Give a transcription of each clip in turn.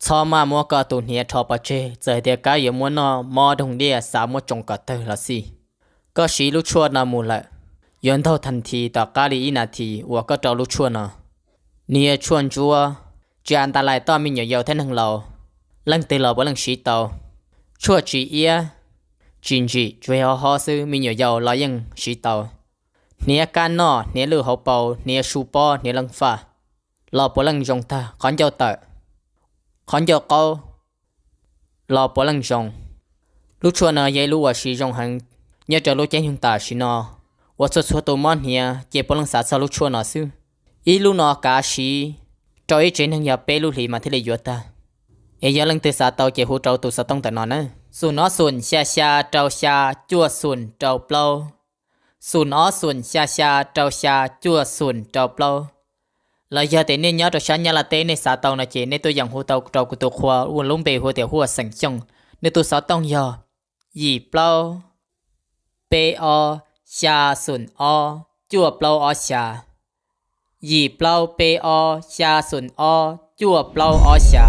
Txhob maj muab koj tus hniav rho pov tseg, txawm hais tias kab yuav muab noj mob doog diaj xav muab tsoo kom tawg los xij. Koj siv lub tshuaj no mus lawm, yuav ntaug thas this tom qab li ib nas this uas koj rau lub tshuaj no. Nws yog tshuaj ntsuab, tsis a nta lais toj me nyuam yaus thiab neeg laus, leej twg los puav leej siv tau. Tshuaj tsis iab, tsis ntsim, tsuas yog hob xwb, me nyuam yaus los yeej siv tau. Hniav kab noj, hniav lwj hauv paus, hniav su pob, hniav leej faj los puav leej zoo tag. Qhov ncauj tawm, qhov ncauj qaub los puav leej zoo. Lub tshuaj no yog ib lub uas siv zoo heev nyob rau lub caij nyoog tam sim no, uas txhua txhua tus mob hniav ces puav leej xav txog lub tshuaj no xwb. Ib lub no kav siv rau ib tsev neeg yog peb lub hlis mas thiaj li yuav tag. Es yog leej twg xav tau ces hu rau tus xov tooj ntawm no na: xoom ob xoom xya xya rau xya cuaj xoom rau plaub, xoom ob xoom xya xya rau xya cuaj xoom rau plaub. Los yog tias nej nyob rau sab Nyab Laj teb nej xav tau no ces nej tuaj yeem hu tau rau kuv tus qhua uas lub npe hu tias Huaj Xeem Xyooj, nws tus xov tooj yog yim plaub peb ob xya xoom ob cuaj plaub ob xya, yim plaub peb ob xya xoom ob cuaj plaub ob xya.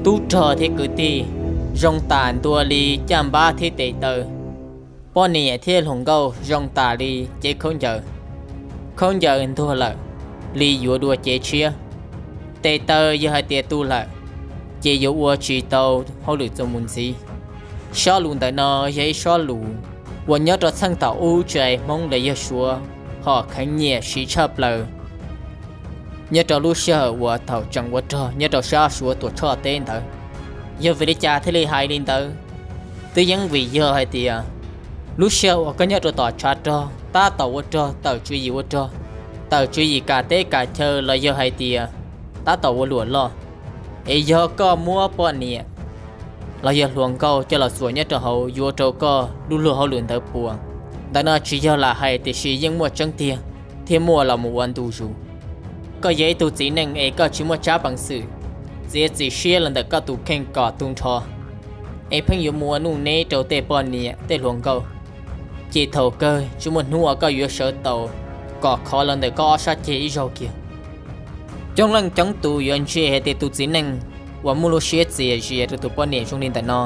Tub rog thiab kwv tij, zoo tam ntua li caj npab thiab tes taw, poj niam thiab hluas nkauj zoo tam li cev khaub ncaws. Khaub ncaws ntuag lawm li yuav dua cev tshiab, tes taw yog hais tias tu lawm ces yuav ua tsis tau hauj lwm txuas mus ntxiv. Sob lus ntawm no yog ib sob lus uas nyob rau txheej thaum ub tsis hais Hmoob los yog Suav ho kheev nyiam siv tshaj plaws nyob rau lub sij hawm uas thaum tseem ua rog nyob rau sab Suav Tuam Tshoj teb ntawd. Yog vim li cas thiaj li hais li ntawd? Twb yeej vim yog hais tias lub sij hawm uas koj nyob rau tom tshav rog tab tom ua rog tawm tswv yim ua rog, tawm tswv yim kam teb kam chaw los yog hais tias tab tom ua luam loj, es yog koj muab poj niam los yog hluas nkauj coj los txuas nyob rau hauv yuav rau koj lub luag hauj lwm ntawd puas? Ntawm no tsis yog lam hais tiam sis yeej muaj tseeb tiag thiab muaj los mus ua ntu zus. Koj yog ib tug txiv neej es koj tsis muaj tsab peev xwm txiav txim siab los ntawm koj tus kheej kom tu nrho, es pheej yuav mus ua nuj neb rau tej poj niam tej hluas nkauj, ces thaum kawg tsis muaj hnub uas koj yuav sawv tau kom khov los ntawm koj ob sab ceg ib zaug kiag. Coob leej coob tus yuav ntse hais tias tus txiv neej uas muaj lub siab txias zias rau tus poj niam zoo li ntawm no,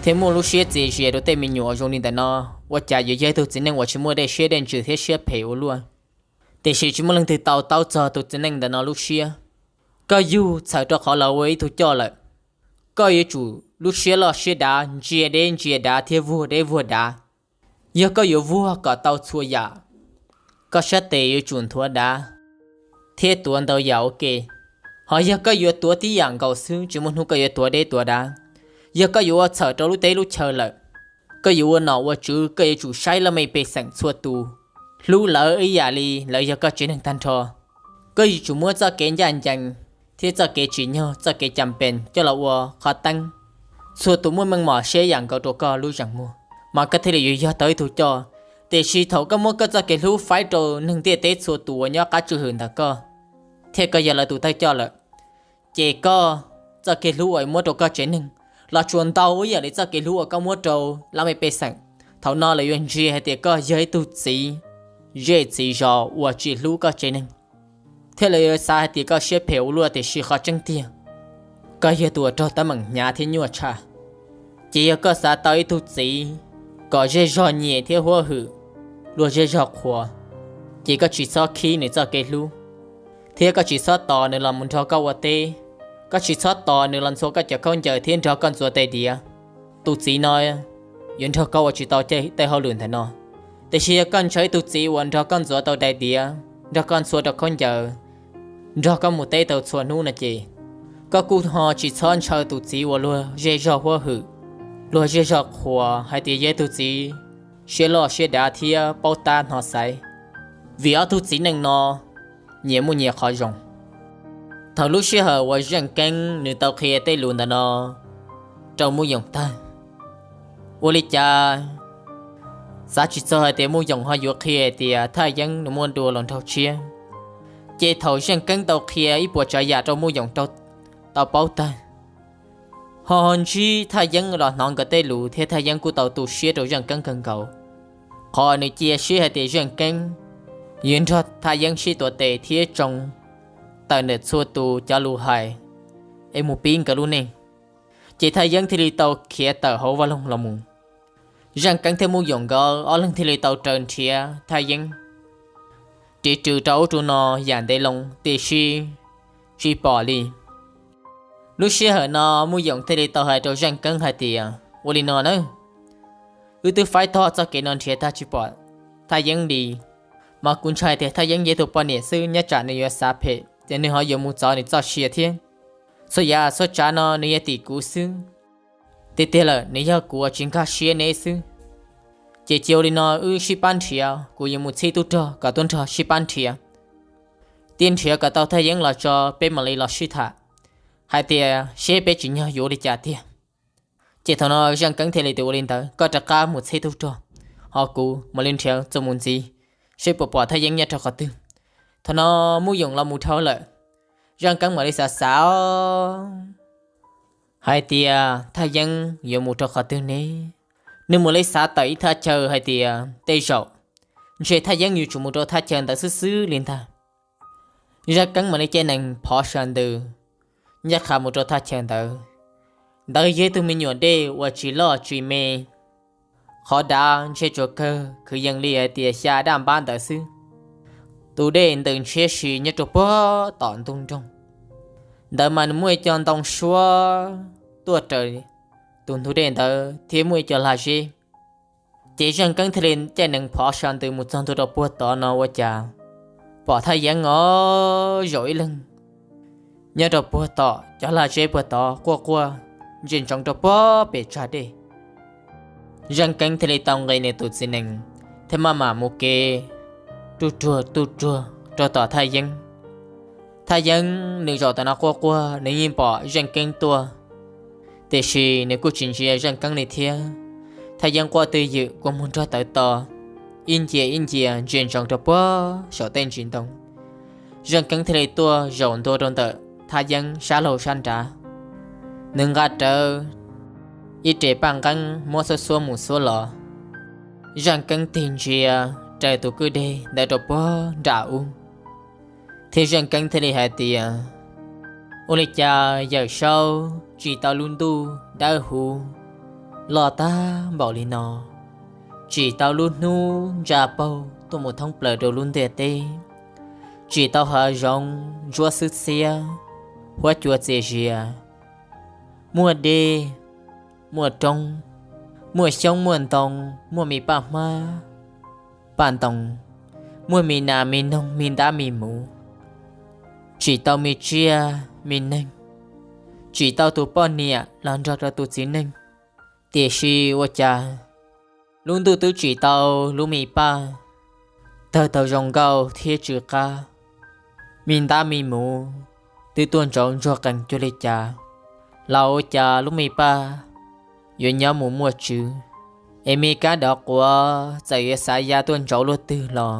thiab muaj lub siab txias zias rau tej me nyuam zoo li ntawm no, ua cas yuav yog ib tug txiv neej uas tsis muaj dej siab dej ntsws thiab siab phem ua luaj. Tiam sis tsis muaj leej twg to taub txog tus txiv neej ntawm no lub siab. Koj yug txhawm rau qhov los ua ib tug coj lawm, koj yuav tsum lub siab loj siab dav, ntsia deb ntsia dav thiab vuag deb vuag dav. Yog koj yuav vuag kom tau txhua yam, koj sab tes yuav tsum nthuav dav thiab tuav ntau yam ua ke. Ho yog koj yuav tuav tib yam nkaus xwb, tsis muaj hnub koj yuav tuav deb tuav dav. Yog koj yuav ua txhawm rau lub teb lub chaw lawm, koj yuav ua nom ua tswv, koj yuav tsum saib laj mej pej xeem txhua tus, hlub lawv ib yam li lawv yog koj tsev neeg tag nrho. Koj yuav tsum muab txoj kev ncaj ncees thiab txoj kev tsim nyog, txoj kev cam pees coj los ua qhov teeb. Txhua tus muaj meej mom siab yam nkaus rau koj lub zeem muag, mas koj thiaj li yuav yog tau ib tug coj. Tiam sis thaum koj muab koj txoj kev hlub faib rau neeg ntiaj teb txhua tus uas nyob qab tswj hwm ntawm koj, thiab koj yog lawv tus thawj coj lawm, ces koj txoj kev hlub uas muab rau koj tsev neeg los tsuas ntau ib yam li txoj kev hlub uas koj muab rau laj mej pej xeem. Thaum no lawv yuav ntsia hais tias koj yog ib tug txiv zej txiv zos uas tsis hlub koj tsev neeg, thiab lawv yuav xav hais tias koj siab phem ua luaj. Tiam sis qhov tseeb tiag, koj yog tus uas raug teeb meem hnyav thiab nyuaj tshaj. Ces yog koj xav tau ib tug txiv kom zej zog nyiam thiab huab hwm, luag zej zog qhuas, ces koj tsis txhob khib nws txoj kev hlub, thiab koj tsis txhob tos nws los mus nrog koj ua teb. Koj tsis txhob tos nws los ntxhua koj cov khaub ncaws thiab nrog koj ntxuav tais diav. Tus txiv no yuav nrog koj ua tsis tau tej hauj lwm ntawm no. Tiam sis yog koj ntshaw ib tug txiv uas nrog koj ntxuav tau tais diav, nrog koj ntxhua rau khaub ncaws, nrog koj mus teb tau txhua hnub no ces, koj kuj ho tsis txhob ntshaw tus txiv uas luag zej zog huab hwm, luag zej zog qhuas hais tias yog ib tug txiv siab loj siab dav thiab paub tab hno xaiv. Vim ob tug txiv neej no nyias muaj nyias qhov zoo. Thaum lub sij hawm uas Zeej Keeb nws tau qhia tej lus ntawm no rau Muj Yoom tag, ua li cas xav tsis txog hais tias Muj Yoom ho yuav qhia hais tias Thaj Yeeb nws muaj dua hluas nraug tshiab. Ces thaum Zeej Keeb tau qhia ib puas tsav yam rau Muj Yoom tau paub tag, ho ntsib Thaj Yeeb los hnov nkawd tej lus thiab Thaj Yeeb kuj tau tu siab rau Zeej Keeb kawg nkaus. Qhov nws cia siab hais tias Zeej Keeb yuav nrog Thaj Yeeb sib tuav tes thiab tsoo tawm ntawm txhua tus cov lus hais es mus pib nkawd lub neej. Ces Thaj Yeeb thiaj li tau khiav tawm hauv vaj loog los mus. Zeej Keeb thiab Muj Yoom nkawd ob leeg thiaj li tau raws nrhiav Thaj Yeeb, ris rws rau ub rau no yam ntev loo tiam sis tsis pom li. Lub sij hawm no Muj Yoom thiaj li tau hais rau Zeej Keeb hais tias, ua li no nawb, wb twb faib tog txoj kev no nrhiav tag tsis pom Thaj Yeeb li, mas kuv ntshai tias Thaj Yeeb yog ib tug poj niam xwb nyob tsam nws yuav xav phem ces nws ho yuav mus txov nws txoj sia thiab. Txhua yam txhua tsav no nws yog tim kuv xwb. Tiag tiag lawm nws yog kuv uas tsis nkag siab neb xwb. Ces cia ua li no wb sib pab nrhiav, kuv yuav mus txhib tub rog kom tub rog sib pab nrhiav. Cia nrhiav kom tau Thaj Yeeb los tso peb mam li los sib tham hais tias seb peb tsim nyog yuav ua li cas tiag. Ces thaum no Zeej Keeb thiaj li tias ua li ntawd koj rov qab mus txhib tub rog, ho kuv mam li nrhiav txuas mus ntxiv seb puas pom Thaj Yeeb nyob rau qhov twg. Thaum no Muj Yoom los mus dhau lawm, Zeej Keeb mam li xav xav hais tias Thaj Yeeb yuav mus rau qhov twg ne? Nws mam li xav tawm ib thaj chaw hais tias tej zaum ntshe Thaj Yeeb yuav tsum mus rau thaj chaw ntawd xwb xwb li ntag. Zeej Keeb mam li caij nees phov sawv ntws ncaj qha mus rau thaj chaw ntawd. Ntawd yog ib tug me nyuam dej uas tsis loj tsis me, qhov dav ntshe tsuas kawg kwv yees li hais tias xya daj npab ntawd xwb. Tus dej ntws ntshiab si nyob rau puag tom ntug nroog. Ntawd mas nws muaj ib co ntoo suab tuaj raws tus ntug dej ntawd thiab muaj ib co lag zeb. Ces Zeej Keeb thiaj li caij nees phov sawv ntws mus txog ntua rau puag tod no ua cas pom Thaj Yeeb os zaum ib leeg nyob rau puag tom cov lag zeb puag tod quaj quaj ntsia ntsoov rau puag pem tsag dej. Zeej Keeb thiaj li tau nqis nws tus txiv nees thiab maj mam mus kev ruj ruag ruj ruag rau tom Thaj Yeeb. Thaj Yeeb nws zaum tom no quaj quaj nws yeej pom Zeej Keeb tuaj, tiam sis nws kuj tsis ntsia Zeej Keeb li thiab. Thaj Yeeb quaj twj ywm kua muag nrog tawv to, ib ncia ib ncia ntsia ntsoov rau puag saum tej ntsis ntoo. Zeej Keeb thiaj li tuaj zaum ntua rau ntawm Thaj Yeeb sab laug sab nrad. Nws nqa rawv ib re paj nqeeb muab xuab xuab mus xuab los. Zeej Keeb tig ntsia raws tus kwj deg ntawd rau puag nram ub, thiab Zeej Keeb thiaj li hais tias, ua li cas Yawm Saub tsim tau lub ntuj dawb huv loj tag npaum li no, tsim tau lub hnub ntsa paug tuaj mus thoob plaws rau lub ntiaj teb, tsim tau hav zoov ntsuab xwb xiab, huab cua txias zias, muaj dej, muaj roob, muaj xyoob muaj ntoo, muaj me paj hmab paj ntoo, muaj me nas me noog me ntab me muv, tsim tau me tsiaj me neeg, tsim tau tus poj niam los nrog rau tus txiv neej. Tiam sis ua cas lub ntuj twb tsim tau lub me paj tawg tau zoo nkauj thiab tsw qab, me ntab me muv twb tuaj ntsauv ntsuag qees cuag li cas, los ua cas lub me paj yuav nyob mus muaj tswv, es me kab dov quav txawm yuav xav ya tuaj ntsauv luaj twg los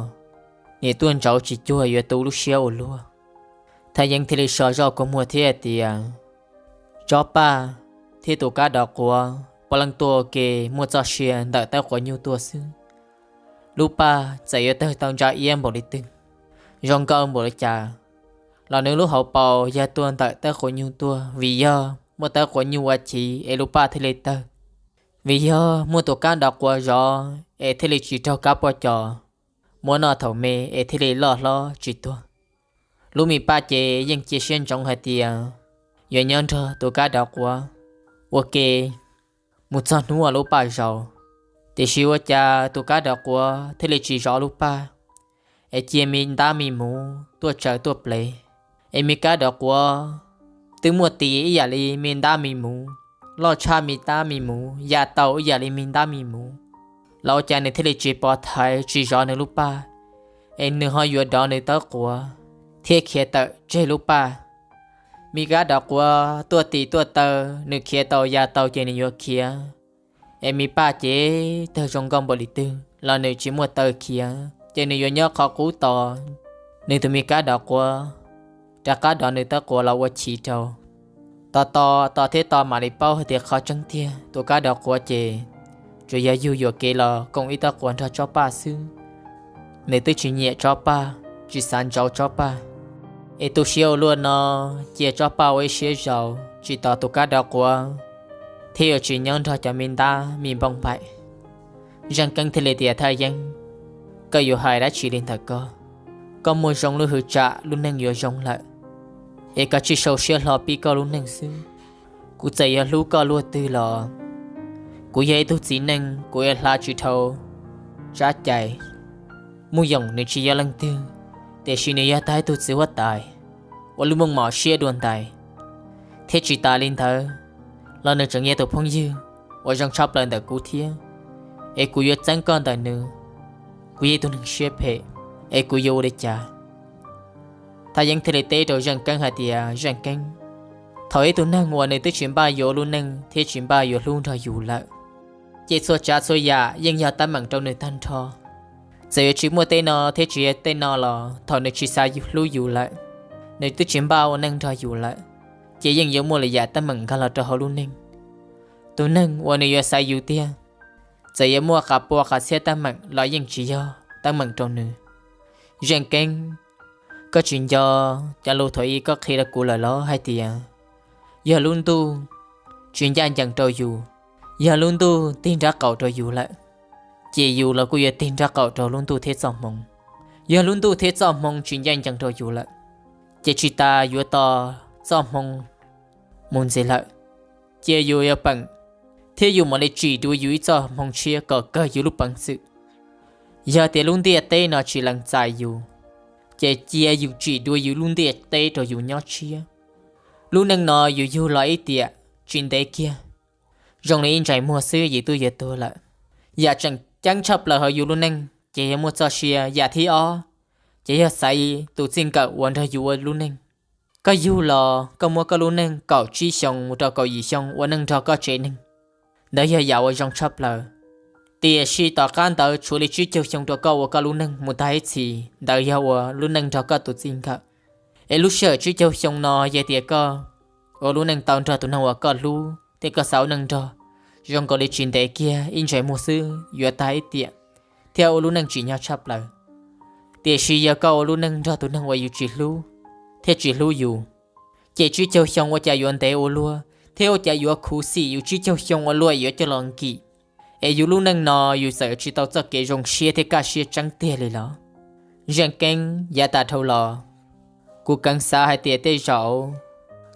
nim tuaj ntsauv tsis cuag yuav tu lub siab ua luaj. Thaj Yeeb thiaj li so zoj kua muag thiab hais tias, tsob paj thiab tus kab dov quav puav leej tuaj ua ke muaj txoj sia ntawm tawb quav nyuj tuaj xwb. Lub paj txawm yuav tawg tau ntsa iab npaum li twg, zoo nkauj npaum li cas, los nws lub hauv paus yog tuaj ntawm tawb quav nyuj tuaj, vim yog muaj tawb quav nyuj ua chiv es lub paj thiaj li tawg, vim yog muaj tus kab dov quav zov es thiaj li tsis raug kab pob cos muab noj thaum me es thiaj li loj hlob tsis tuag. Lub me paj ces yeej cia siab ntsoov hais tias yuav nyob nrog tus kab dov quav ua ke mus txog hnub uas lub paj zaus. Tiam sis ua cas tus kab dov quav thiaj li tsis zov lub paj, es cia me ntab me muv tuaj tsaws tuaj plev, es me kab dov quav twb muaj tis ib yam li me ntab me muv, loj tshaj me ntab me muv, ya tau ib yam li me ntab me muv, los ua cas nws thiaj li tsis pov thaiv tsis zov nws lub paj, es nws ho yuav dov nws tawb quav thiab khiav tawm tseg lub paj. Me kab dov quav tuaj tis tuaj taw, nws khiav tau ya tau ces nws yuav khiav, es me paj ces tawg zoo nkauj npaum li twg los nws tsis muaj taw khiav ces nws yuav nyob qhov qub tos nws tus me kab dov quav rov qab dov nws tawb quav los ua chiv rau. Tos tos tos thiab tos mam li paub hais tias qhov tseeb tiag tus kab dov quav ces tsuas yog yug yuam kev los koom ib tawb quav nrog tsob paj xwb. Nws twb tsis nyiam tsob paj, tsis xav ntsauv tsob paj, es tu siab ua luaj no cia tsob paj ua ib siab zaus tsis tos tus kab dov quav thiab yuav tsis nyob nrog cov me ntab me npoo npaim. Zeej Keeb thiaj li tias, Thaj Yeeb, koj yuav hais dab tsi li ntawm koj? Koj muaj zoo lub hwv tsam lub neej yuav zoo lawm, es koj tsis sau siab hlo pib koj lub neej xwb. Kuv txawm yuav hlub koj luaj twg los kuv yog ib tug txiv neej, kuv yuav hla tsis dhau tsab cai. Muj Yoom nws tsis yog leej twg, tiam sis nws yog tag ib tug txiv huab tais ua lub meej mom siab dua ntais, thiab tsis tas li ntawd los nws tseem yog tus phooj ywg uas zoo tshaj plaws ntawm kuv thiab, es kuv yuav txeeb koj ntawm nws. Kuv yog ib tug neeg siab phem, es kuv yuav ua li cas? Thaj Yeeb thiaj li teb rau Zeej Keeb hais tias, Zeej Keeb, thaum ib tug neeg uas nws twb tsis npaj yuav ua lub neej thiab tsis npaj yuav hlub nrog yus lawm, ces txhua tsav txhua yam yeej yog teeb meem rau nws tag nrho. Txawm yuav tsis muaj tej no thiab tsis yog tej no los thaum nws tsis xav hlub yus lawm, nws twb tsis npaj ua neej nrog yus lawm, ces yeej yuav muaj lwm yam teeb meem nkag los rau hauv lub neej. Tus neeg uas nws yuav xaiv yus tiag, txawm yuav muaj qas pua qas txhiab teeb meem los yeej tsis yog teeb meem rau nws. Zeej Keeb, koj tsis nco cov lus thaum ub koj qhia rau kuv lawm los hais tias, yog lub ntuj tsis ncaj ncees rau yus, yog lub ntuj tig nraub qaum rau yus lawm, ces yus los kuj yuav tig nraub qaum rau lub ntuj thiab txoj hmoo. Yog lub ntuj thiab txoj hmoo tsis ncaj ncees rau yus lawm, ces tsis tas yuav tos txoj hmoo mus ntxiv lawm, cia yus yuav peem, thiab yus mam li tsim dua yus ib txoj hmoo tshiab kom kawg yus lub peev xwm. Yog tias lub ntiaj teb no tsis lees txais yus, ces cia yus tsim dua yus lub ntiaj teb rau yus nyob tshiab. Lub neej no yus yug los ib tiam, tsis ntev kiag, zoo li ib ntsais muag xwb yus twb yuav tuag lawm. Yam tseem ceeb tshaj plaws hauv yus lub neej ces yog muaj txoj sia. Yam thib ob, ces yog xaiv tus txij nkawm uas nrog yus ua lub neej. Koj yug los koj muab koj lub neej kaum tsib xyoo mus rau kaum yim xyoo ua neej nrog koj tsev neeg, ntawd yog yam uas zoo tshaj plaws. Tiam sis tom qab ntawd tshuav li tsib caug xyoo rau koj ua koj lub neej mus tag ib txhis, ntawd yog ua lub neej nrog koj tus txij nkawm. Es lub sij hawm tsib caug xyoo no yog tias koj ua lub neej tau nrog tus neeg uas koj hlub thiab koj xav ua neej nrog, zoo nkaus li tsis ntev kiag ib ntsais muag xwb yuav tag ib tiam, thiab ua lub neej tsim nyog tshaj plaws. Tiam sis yog koj ua lub neej nrog tus neeg uas yus tsis hlub thiab tsis hlub yus, ces tsib caug xyoo ua cas yuav ntev ua luaj thiab ua cas yuav khuv xim yus tsib caug xyoo ua luaj yuav coj los nkim. Es yus lub neej no yus txawm tsis tau txoj kev zoo siab thiab kaj siab tseeb tiag li los? Zeej Keeb, yav tas dhau los, kuv kheev xav hais tias tej zaum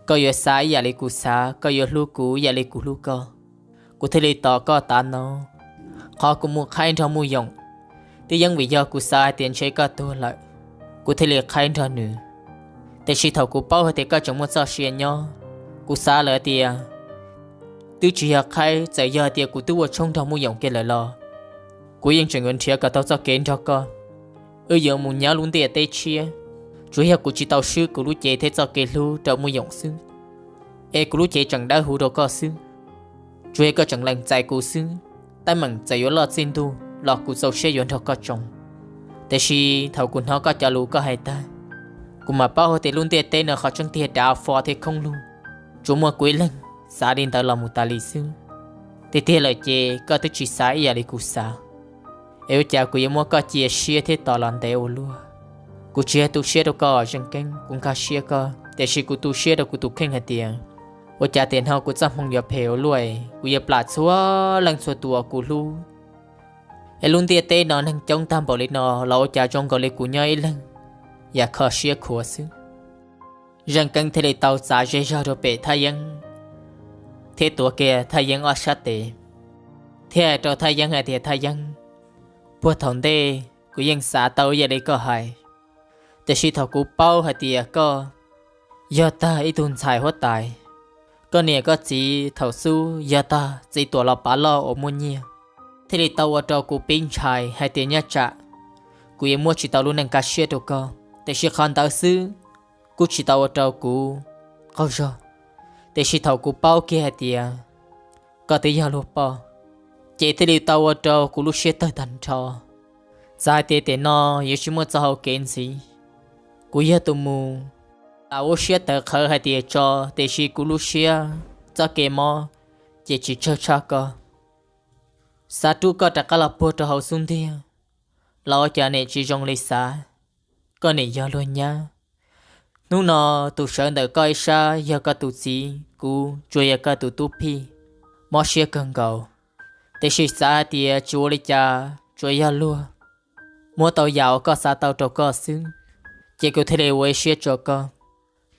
koj yuav xav ib yam li kuv xav, koj yuav hlub kuv ib yam li kuv hlub koj, kuv thiaj li tos koj tav no. Qhov kuv mus qhaib nrog Muj Yoom, twb yeej vim yog kuv xav hais tias ntshe koj tuag lawm, kuv thiaj li qhaib nrog nws. Tiam sis thaum kuv paub hais tias koj tseem muaj txoj sia nyob, kuv xav lawm tias twb tsis yog qhaib, txawm yog hais tias kuv twb ua tshoob nrog Muj Yoom kiag lawm los kuv yeej tseem yuav nrhiav kom tau txoj kev nrog koj, wb yuav mus nyob lub ntiaj teb tshiab. Tsuas yog kuv tsis tau swb kuv lub cev thiab txoj kev hlub rau Muj Yoom xwb, es kuv lub cev tseem dawb huv rau koj xwb. Tsuas yog koj tseem lees txais kuv xwb, teeb meem txawm yuav loj txij ntuj los kuv txaus siab yuav nrog koj tsoo. Tiam sis thaum kuv hnov koj cov lus koj hais tag, kuv mam paub hais tias lub ntiaj teb no qhov tseeb tiag dav fo thiab khoob lug, tsuas muaj kuv ib leeg xav li ntawd los mus tas li xwb. Tiag tiag lawm ces koj twb tsis xav ib yam li kuv xav, es ua cas kuv yuav muab koj cia siab thiab tos los ntev ua luaj? Kuv tsis yog tu siab rau koj Zeej Keeb, kuv nkag siab koj, tiam sis kuv tu siab rau kuv tus kheej hais tias ua cas tiam no kuv txoj hmoo yuav phem ua luaj, kuv yuav plam txhua leej txhua tus uas kuv hlub. Es lub ntiaj teb no neeg coob tag npaum li no los ua cas zoo nkaus li kuv nyob ib leeg yam kho siab khuav xwb. Zeej Keeb thiaj li tau txav zej zog rau pem Thaj Yeeb thiab tuav kiag Thaj Yeeb ob sab tes, thiab hais rau Thaj Yeeb hais tias, Thaj Yeeb, puag thaum ntej kuv yeej xav tau ib yam li koj hais, tiam sis thaum kuv paub hais tias koj yog tag ib tug ntxhais huab tais, koj niam koj txiv thaum xub yog tag txiv tuam los pav loj uas muaj nyiaj, thiaj li tau ua rau kuv pib ntshai hais tias nyob tsam kuv yuav muab tsis tau lub neej kaj siab rau koj. Tiam sis qhov ntawd xwb kuj tsis tau ua rau kuv qaug zog, tiam sis thaum kuv paub kiag hais tias koj twb yog luag poj, ces thiaj li tau ua rau kuv lub siab tawg tag nrho. Txawm hais tias tiam no yuav tsis muaj txoj hau kev ntxiv, Kuv yog tus mus, lam ua siab tawv qhawv hais tias tso, tiam sis kuv lub siab txoj kev mob ces tsis tsawg tshaj koj. Xav rub koj rov qab los puag rau hauv xub ntiag, los ua cas nim tsis zoo li xav. Koj nim yog luag nyab. Hnub no tus sawv ntawm koj ib sab yog koj tus txiv, kuv tsuas yog koj tus tub phij. Mob siab kawg nkaus, tiam sis xav hais tias tsis ua li cas, tsuas yog luag muab tau yam uas koj xav tau rau koj xwb, ces kuv thiaj li ua ib siab tso koj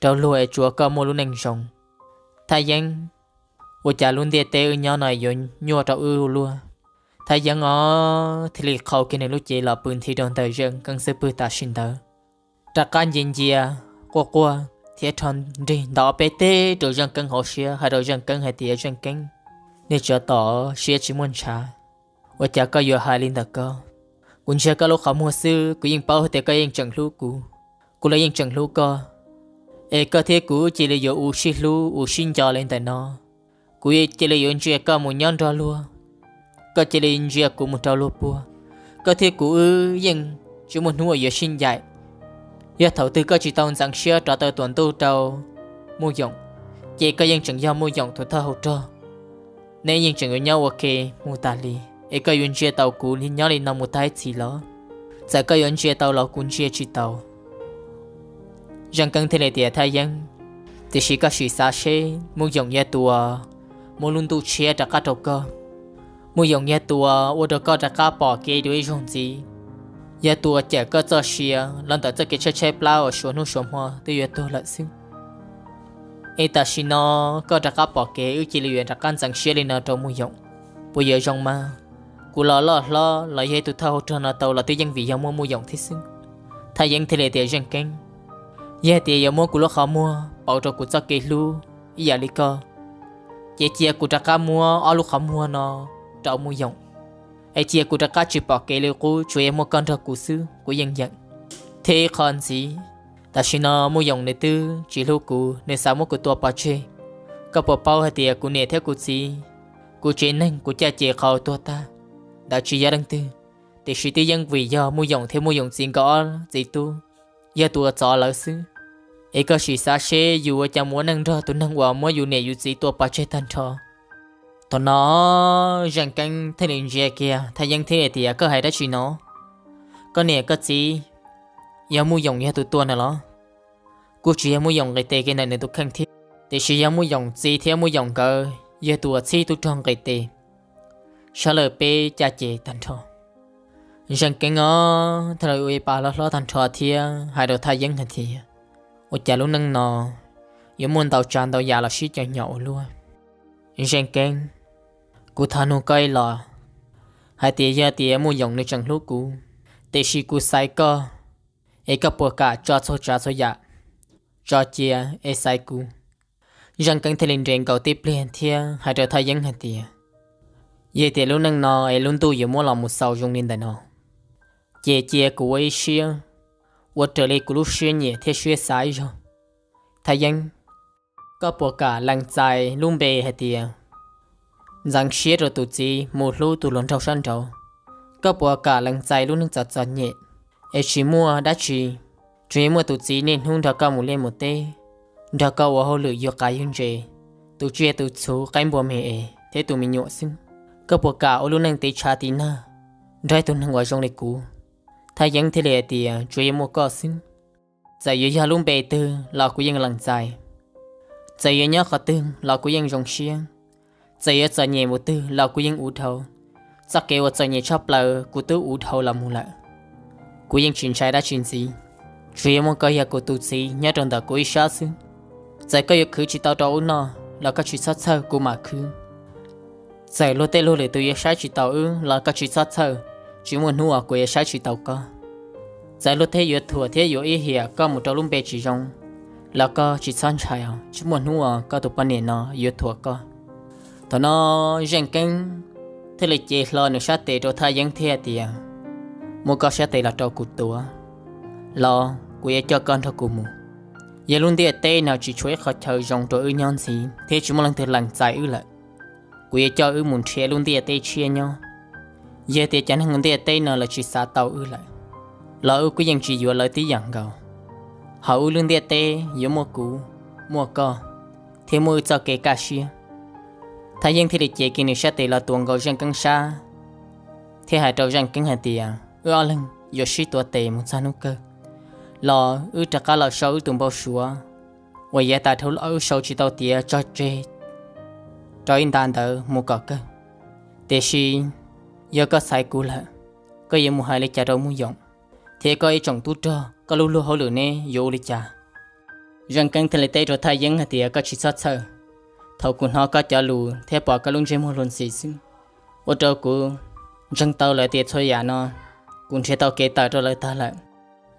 rau luag es tsuav koj muaj lub neej zoo. Thaj Yeeb, ua cas lub ntiaj teb wb nyob no yuav nyuaj rau wb ua luaj? Thaj Yeeb os, thiaj li qhau kiag nws lub cev los pw nthi rau ntawm Zeej Keeb xub pwg tam sim ntawd, rov qab ncia ncia, quaj quaj thiab rho nrig ntau ob peb teg rau Zeej Keeb hauv siab, hais rau Zeej Keeb hais tias, Zeej Keeb, nej tsov tom siab tsis muaj ntshav, ua cas koj yuav hais li ntawm koj? Kuv ntsia koj lub qhov muag xwb kuv yeej paub tias koj yeej tseem hlub kuv. Kuv los yeej tseem hlub koj, es koj thiab kuv cia li yuav ua sib hlub ua sib nco li ntawm no. Kuv cia li yuav ntsia koj mus nyob nrog luag, koj cia li ntsia kuv mus rau luag puag. Koj thiab kuv wb yeej tsis muaj hnub uas yuav sib ncaim. Yog thaum twg koj tsis tau ntxeev siab rov tau tuam ntuj rau Muj Yoom, ces koj yeej tseem yog Muj Yoom tus thawj hauv rog. Nej yeej tseem yuav nyob ua ke mus tas li, es koj yuav ntsia tau kuv nyob li no mus tag ib txhis los? Txawm koj yuav ntsia tau los kuv ntsia tsis tau. Zeej Keeb thiaj li tias, Thaj Yeeb, tiam sis koj sim xav seb Muj Yoom yog tus uas muab lub ntuj tshiab rov qab rau koj. Muj Yoom yog tus uas ua rau koj rov qab pom kev dua ib zaug ntxiv, yog tus uas cawm koj txoj sia los ntawm txoj kev tshaib tshaib plab uas suav hnub suav hmo twb yuav tuag lawm xwb. Es tam sim no koj rov qab pom kev, wb cia li yuav rov qab ntxeev siab li no rau Muj Yoom, puas yuav zoo mas? Kuv los loj hlob los yog ib tug thawj hauv rog no tau los twb yeej vim yog muaj Muj Yoom thiab xwb. Thaj Yeeb thiaj li tias, Zeej Keeb, yog hais tias yuav muab kuv lub qhov muag pauv rau kuv txoj kev hlub ib yam li koj, ces cia kuv rov qab muab ob lub qhov muag no rau Muj Yoom, es cia kuv rov qab tsis pom kev li qub, tsuas yog muaj koj nrog kuv xwb kuv yeej yeem. Thiab ib qho ntxiv, tam sim no Muj Yoom nws twb tsis hlub kuv, nws xav muab kuv tua pov tseg. Koj puas paub hais tias kuv niam thiab kuv txiv, kuv tsev neeg kuv caj ces qhov tuag tag, ntawd tsis yog leej twg, tiam sis twb yeej vim yog Muj Yoom thiab Muj Yoom txiv nkawd ob txiv tub yog tus uas txov lawv xwb. Es koj sim xav seb yus ua cas mus ua neej nrog tus neeg uas muab yus niam yus txiv tua pov tseg tag nrho. Thaum no Zeej Keeb thiaj li ntsia kiag Thaj Yeeb thiab tias, Koj hais dab tsi no? Koj niam koj txiv yog Muj Yoom yog tus tua na los? Kuj tsis yog Muj Yoom nqis tes kiag ntawm nws tus kheej thiab, tiam sis yog Muj Yoom txiv thiab Muj Yoom nkawd yog tus uas txhib tub rog nqis tes, sawv lawm peb caj ces tag nrho. Zeej Keeb os, thiaj li ua ib pas hlob hlob tag nrho thiab hais rau Thaj Yeeb hais tias, Ua cas lub neej no yuav muaj ntau tsav ntau yam los sib cov nyom ua luaj? Zeej Keeb, kuv thov nug koj ib los, hais tias yog tias Muj Yoom nws tseem hlub kuv, tiam sis kuv xaiv koj, es koj puas kam tso txhua tsav txhua yam tso cia es xaiv kuv? Zeej Keeb thiaj li nres nkaus tib pliag thiab hais rau Thaj Yeeb hais tias, Yog tias lub neej no es lub ntuj yuav muab los mus xaus zoo li ntawm no, ces cia kuv ua ib siab, ua raws li kuv lub siab nyiam thiab siab xav ib zaug. Thaj Yeeb, koj puas kam lees txais lub npe hais tias ntxeev siab rau tus txiv mus hlub tus hluas nraug sab nraud? Koj puas kam lees txais lub neej txom txom nyem es tsis muaj dab tsi, tsuas yog muaj tus txiv niaj hnub nrog koj mus liaj mus teb, nrog koj ua hauj lwm yug qav yug ntses, tu tsiaj tu txhuv, qaib npua me es thiab tu me nyuam xwb? Koj puas kam ua lub neej tiv tshav tiv nag nrog ib tug neeg uas zoo li kuv? Thaj Yeeb thiaj li hais tias, Tsuas yog muaj koj xwb. Txawm yuav yog lub npe twg los kuv yeej lees txais. Txawm yuav nyob qhov twg los kuv yeej zoo siab. Txawm yuav txom nyem mus twg los kuv yeej uv dhau. Txoj kev uas txom nyem tshaj plaws kuv twb uv dhau los mus lawm. Kuv yeej tsis ntshai dab tsi ntxiv, tsuas yog muaj koj yog kuv tus txiv nyob rau ntawm kuv ib sab xwb. Txawm koj yuav khwv tsis tau rau wb noj los koj tsis txhob txhawj, kuv mam khwv. Txawm luag tej luag lwm tus yuav saib tsis taus wb los koj tsis txhob txhawj, tsis muaj hnub uas kuv yuav saib tsis taus koj. Txawm luag tej yuav thuam thiab yuav ib hiam koj mus rau lub npe tsis zoo los koj tsis txhob ntshai os, tsis muaj hnub uas koj tus poj niam no yuav thuam koj. Thaum no Zeej Keeb thiaj li cev hlo nws sab tes rau Thaj Yeeb thiab tias, Muab koj sab tes los rau kuv tuav, los kuv yuav coj koj nrog kuv mus. Yog lub ntiaj teb no tsis tshuav ib qhov chaw zoo rau wb nyob ntxiv thiab tsis muaj leej twg lees txais wb lawm, kuv yuav coj wb mus nrhiav lub ntiaj teb tshiab nyob. Yog tias cov neeg ntiaj teb no lawv tsis xav tau wb lawm, los wb kuj yeej tsis yuav lawv tib yam nkaus. Hauv wb lub ntiaj teb yuav muaj kuv, muaj koj, thiab muaj wb txoj kev kaj siab. Thaj Yeeb thiaj li cev kiag nws sab tes los tuav nkaus Zeej Keeb sab, thiab hais rau Zeej Keeb hais tias, wb ob leeg yuav sib tuav tes mus txog hnub kawg los wb rov qab los sau wb tus npau suav uas yav tas dhau los wb sau tsis tau tiav tso tseg rau ib nta ntawd mus kom kawg. Tiam sis yog koj xaiv kuv lawm, koj yuav mus hais li cas rau Muj Yoom thiab koj ib tsoom tub rog, koj lub luag hauj lwm neb yuav ua li cas? Zeej Keeb thiaj li teb rau Thaj Yeeb hais tias, koj tsis txhob txhawj, thaum kuv hnov koj cov lus thiab pom koj lub ntsej muag luag ntxhi xwb, ua rau kuv ntseeg tau lawm tias txhua yam no kuv nrhiav tau kev tawm rau lawv tag lawm.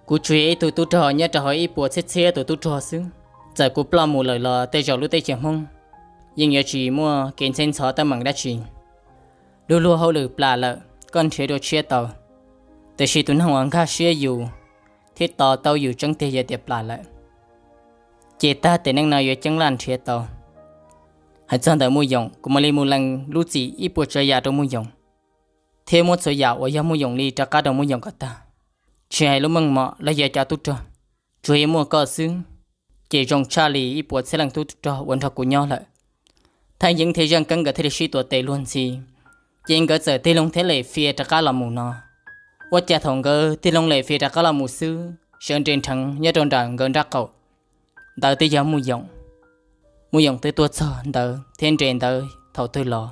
Kuv tsuas yog ib tug tub rog nyob rau hauv ib puas txhiab txhiab tus tub rog xwb. Txawm kuv ploj mus lawm los tej zaum lub teb chaws Hmoob yeej yuav tsis muaj kev ntxheb ntxhov teeb meem dab tsi. Lub luag hauj lwm plam lawm koj nrhiav dua tshiab tau, tiam sis tus neeg uas nkag siab yus thiab to taub yus tseeb tiag yog tias plam lawm, ces tag tes neej no yuav ceeb laj nrhiav tau. Hais txog ntawm Muj Yoom, kuv mam li mus lees lub txim ib puas tsav yam rau Muj Yoom, thiab muab txhua yam uas yog Muj Yoom li rov qab rau Muj Yoom kom tag. Tsis hais lub meej mom los yog cov tub rog, tsuas yog muaj koj xwb, ces zoo tshaj li ib puas txhiab leej tub rog uas nrog kuv nyob lawm. Thaj Yeeb thiab Zeej Keeb nkawd thiaj li sib tuav tes luag ntxhi, ces nkawd txawm tig loo thiab lem fia rov qab los mus no. Ua cas thaum nkawd tig loo lem fia rov qab los mus xwb, sawv nres nrheev nyob rau nram nkawd nraub qaum ntawd twb yog Muj Yoom. Muj Yoom twb tuaj txog ntawd thiab nres ntawd thaum twg los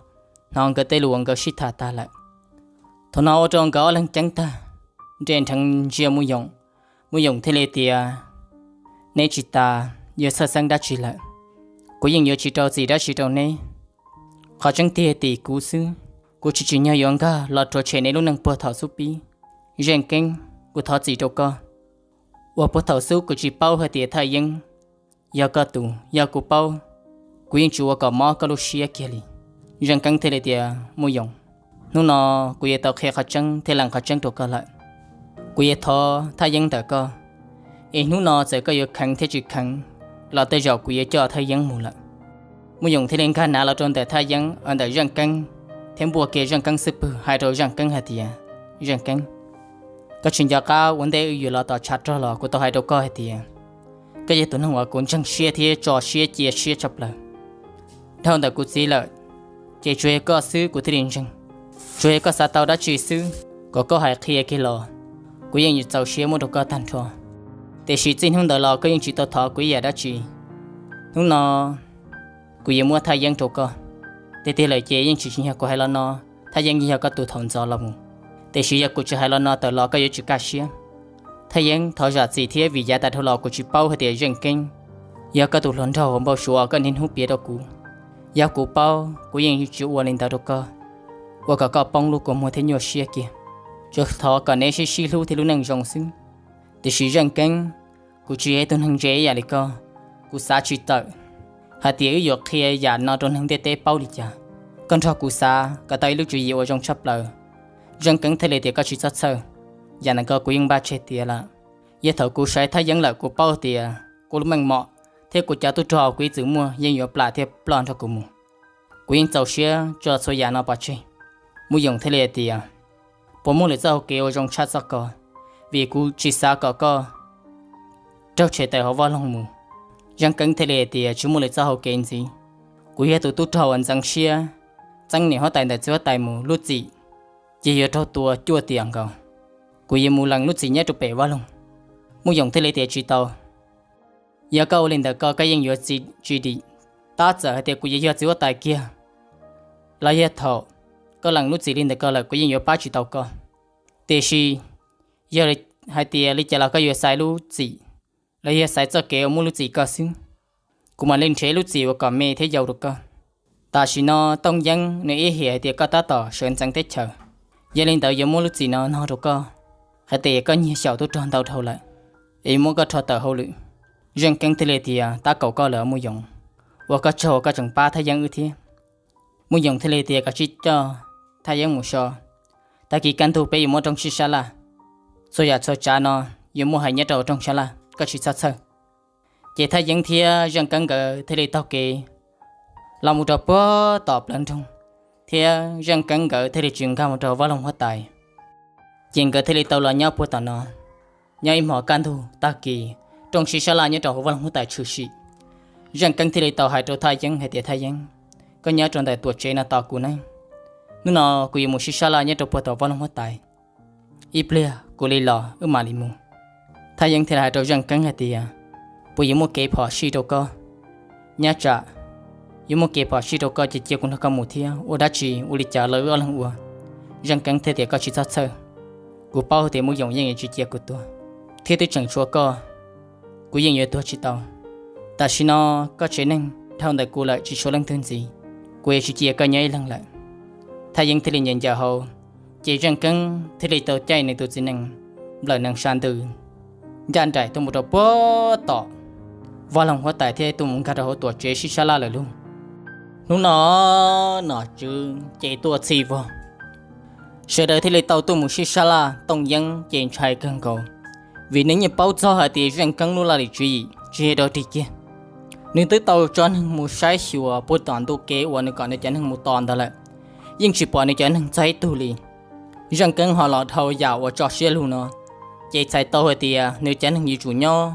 hnov nkawd tej lus uas nkawd sib tham tag lawm. Thaum no ua rau nkawd ob leeg ceeb tag, nres nrheev ntsia Muj Yoom. Muj Yoom thiaj li tias, neb tsis tas yuav txhawj xeeb dab tsi lawm, kuv yeej yuav tsis rau txim dab tsi rau neb. Qhov tseeb tiag tim kuv xwb, kuv tsis tsim nyog yuav nkag los rhuav tshem neb lub neej puag thaum xub pib. Zeej Keeb, kuv thov txim rau koj uas puag thaum xub kuv tsis paub hais tias Thaj Yeeb yog koj tus. Yog kuv paub, kuv yeej tsis ua kom mob koj lub siab kiag li. Zeej Keeb thiaj li tias, Muj Yoom, hnub no kuv yuav tau qhia qhov tseeb thiab lees qhov tseeb rau koj lawm. Kuv yuav thov Thaj Yeeb ntawm koj, es hnub no txawm koj yuav kheev thiab tsis kheev los tej zaum kuv yuav coj Thaj Yeeb mus lawm. Muj Yoom thiaj li nkag nav los rau ntawm Thaj Yeeb, ntawm Zeej Keeb, thiab npuaj kiag Zeej Keeb xub pwg hais rau Zeej Keeb hais tias, Zeej Keeb, koj tsis nco qab ua ntej wb yuav los tom tshav rog los kuv tau hais rau koj hais tias koj yog tus neeg uas kuv ntseeg siab thiab tso siab cia siab tshaj plaws. Dhau ntawm kuv txiv lawm, ces tsuas yog koj xwb kuv thiaj li ntseeg. Tsuas yog koj xav tau dab tsi xwb, kom koj hais qhia kiag los, kuv yeej yuav txaus siab muab rau koj tag nrho. Tiam sis txij hnub ntawd los koj yeej tsis tau thov kuv ib yam dab tsi. Hnub no kuv yuav muab Thaj Yeeb rau koj. Tiag tiag lawm ces yeej tsis tsim nyog kuv hais los no, Thaj Yeeb yeej yog koj tus thaum ntxov los mus. Tiam sis yog kuv tsis hais los no tawm los koj yuav tsis kaj siab. Thaj Yeeb, thov zam txim thiab vim yav tas dhau los kuv tsis paub hais tias Zeej Keeb yog koj tus hluas nraug uas npau suav uas koj niaj hnub piav rau kuv. Yog kuv paub kuv yeej tsis ua li ntawd rau koj, ua kom koj poob lub kua muag thiab nyuaj siab kiag. Tsuas thov kom neb sib sib hlub thiab lub neej zoo xwb. Tiam sis Zeej Keeb, kuv tsis yog ib tug neeg ntse ib yam li koj. Kuv xav tsis tawm hais tias wb yuav qhia yam no rau neeg ntiaj teb paub li cas. Koj nrog kuv xav kom tau ib lub tswv yim uas zoo tshaj plaws. Zeej Keeb thiaj li tias, koj tsis txhob txhawj, yam ntawm ko kuv yeej npaj tseg tiav lawm. Yog thaum kuv saib Thaj Yeeb lawm kuv paub tias kuv lub meej mom thiab kuv cov tub rog kuv ib txwm muaj yeej yuav plam thiab ploj nrog kuv mus. Kuv yeej txaus siab tso txhua yam no pov tseg. Muj Yoom thiaj li hais tias, puas muaj lwm txoj hau kev uas zoo tshaj txoj ko? Vim kuv tsis xav kom koj raug tshem tawm hauv vaj loog mus. Zeej Keeb thiaj li hais tias, tsis muaj lwm txoj hau kev ntxiv. Kuv yog tus tub rog uas ntxeev siab txeeb niam huab tais ntawm txiv huab tais mus, lub txim ces yuav raug tua cuaj tiam nkaus. Kuv yuav mus lees lub txim nyob rau pem vaj loog. Muj Yoom thiaj li tias, tsis tau. Yog koj ua li ntawd ko koj yeej yuav tsis dim. Tab txawm hais tias kuv yuav yog txiv huab tais kiag los yog thaum koj lees lub txim li ntawd ko lawm kuv yeej yuav pab tsis tau koj. Tiam sis yog hais tias li cas los koj yuav xaiv lub txim los yog xaiv txoj kev uas muaj lub txim koj xwb, kuv mam li nrhiav lub txim uas kom me thiab yau rau koj. Tam sim no Tooj Yeeb nws ib hiam hais tias koj tab tom sawv ntxeev teb chaws, yog li ntawd yuav muab lub txim no no rau koj hais tias koj nyiag xyaum tub rog ntau dhau lawm, es muab koj rho tawm hauj lwm. Zeej Keeb thiaj li tias, tab kaum koj lawm Muj Yoom, ua koj tsaug uas koj tseem pab Thaj Yeeb wb thiab. Muj Yoom thiaj li tias, koj tsij coj Thaj Yeeb mus so, tag kis kaj ntug peb yuav muab rooj sib sab laj. Txhua yam txhua tsav no yuav muaj hais nyob rau rooj sab laj, koj tsis txhob txhawj. Ces Thaj Yeeb thiab Zeej Keeb nkawd thiaj li taug kev los mus rau puag tom plawv nroog, thiab Zeej Keeb nkawd thiaj li tsis nkag mus rau vaj loog huab tais. Ces nkawd thiaj li tau los nyob puag tom no, nyob ib hmos kaj ntug tag kis, rooj sib sab laj nyob rau hauv vaj loog huab tais tshwm sim. Zeej Keeb thiaj li tau hais rau Thaj Yeeb hais tias, Thaj Yeeb, koj nyob rau ntawm tuam tsev no tos kuv nawb. Hnub no kuv yuav mus sib sab laj nyob rau puag tom vaj loog huab tais. Ib pliag kuv li los wb mam li mus. Thaj Yeeb thiaj li hais rau Zeej Keeb hais tias, Puas yuav muaj kev phom sij rau koj? Nyab tsam yuav muaj kev phom sij rau koj ces cia kuv nrog koj mus thiab, ua dab tsi ua li cas los wb ob leeg ua. Zeej Keeb thiaj tias, Koj tsis txhob txhawj, kuv paub tias Muj Yoom yeej yuav tsis cia kuv tuag, thiab twb tseem tshuav koj, kuv yeej yuav tuag tsis tau. Tam sim no koj tsev neeg dhau ntawm kuv lawm tsis tshuav leej twg ntxiv, kuv yuav tsis cia koj nyob ib leeg lawm. Thaj Yeeb thiaj li ncaws ncaws hauv, ces Zeej Keeb thiaj li tau caij nws tus txiv nees nplawm nees sa ntws ncaj nraim tuaj mus rau puag tom vaj loog huab tais thiab tuaj mus nkag rau hauv tuam tsev sib sab laj lawm lauj. Hnub no nom tswv ces tuaj txhij vog, sawv daws thiaj li tau tuaj mus sib sab laj. Tooj Yeeb ces ntshai kawg nkaus, vim nws yeej paub txog hais tias Zeej Keeb lub laj lim tswv yim tsis yog dog dig kiag. Nws twb tau tso neeg mus saib xyuas puag tom ntu kev uas nws kom nws cov neeg mus tos ntawd lawm, yeej tsis pom nws cov neeg txog ib tug li. Zeej Keeb ho los dhau yam uas tso siab lug no, ces txhais tau hais tias nws cov neeg yuav tsum nyob